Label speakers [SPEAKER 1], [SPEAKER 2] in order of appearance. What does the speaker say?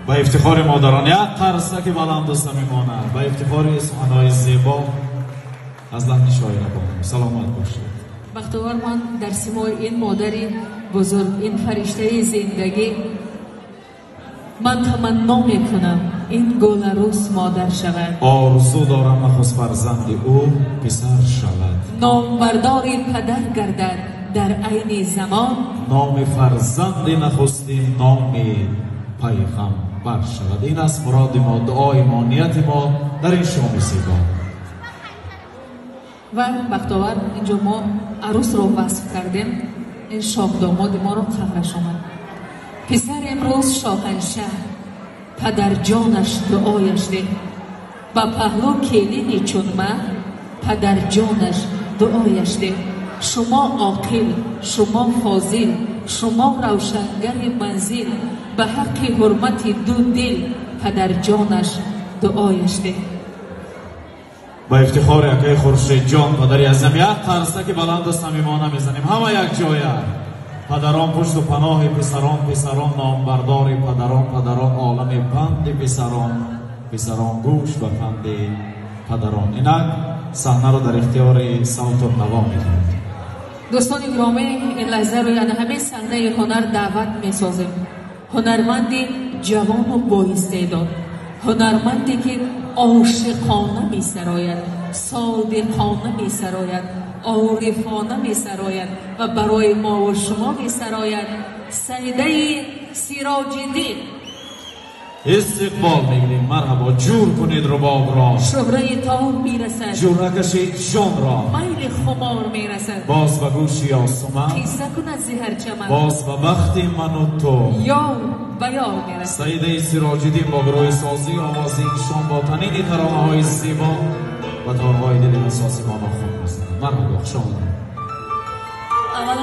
[SPEAKER 1] Ба ифтихори модарон як қарсаки баланду самимона, ба ифтихори суханҳои зебо аз лаҳни шоира бону. Саломат бошед.
[SPEAKER 2] Бахтовар, ман дар симои ин модари бузург, ин фариштаи зиндагӣ, ман таманно мекунам ин гуларӯс модар шавад.
[SPEAKER 1] Орзу дорам нахуст фарзанди ӯ писар шавад,
[SPEAKER 2] номбардори падар гардад дар айни замон,
[SPEAKER 1] номи фарзанди нахустин номи пайғамбар шавад. Ин аст муроди мо, дуои мо, нияти мо дар ин шоми зебо.
[SPEAKER 2] Ва бахтовар, инҷо мо арӯсро васф кардем, ин шоҳдомоди моро қаҳраш омад. Писар имрӯз шоҳаншаҳ, падарҷонаш дуояш деҳ, ба паҳлӯ келини чун маҳ, падарҷонаш дуояш деҳ. Шумо оқил, шумо фозил, шумо равшангари манзил, ба ҳаққи ҳурмати ду дил, падарҷонаш дуояш деҳ.
[SPEAKER 1] Ба ифтихори акаи Хуршедҷон, падари азизам, як қарсаки баланду самимона мезанем ҳама як ҷоя. Падарон пушту паноҳи писарон, писарон номбардори падарон, падарон олами панди писарон, писарон гӯш ба панди падарон. Инак саҳнаро дар ихтиёри савту наво медиҳад.
[SPEAKER 2] Дӯстони гиромӣ, ин лаҳза рӯи ана ҳамин саҳнаи ҳунар даъват месозем ҳунарманди ҷавону боистеъдод, ҳунарманде ки ошиқона месарояд, содиқона месарояд, орифона месарояд ва барои мову шумо месарояд, Саидаи Сироҷиддин.
[SPEAKER 1] Истиқбол мегирем. Марҳабо, ҷур кунед рубобро,
[SPEAKER 2] шӯҳраи тор мерасад,
[SPEAKER 1] ҷура кашед ҷонро,
[SPEAKER 2] майли хумор мерасад,
[SPEAKER 1] боз ба гӯши ёсуман
[SPEAKER 2] қисса кунад зи ҳар чаман,
[SPEAKER 1] боз ба бахти ману ту
[SPEAKER 2] ёр ба ёр мерасад.
[SPEAKER 1] Саидаи Сироҷиддин бо гурӯҳи созӣ овози ин шом бо танини таронаҳои зебо ва торҳои дили ҳассоси мо нохун мезанад. Марҳабо, хуш омадед.
[SPEAKER 2] Аввал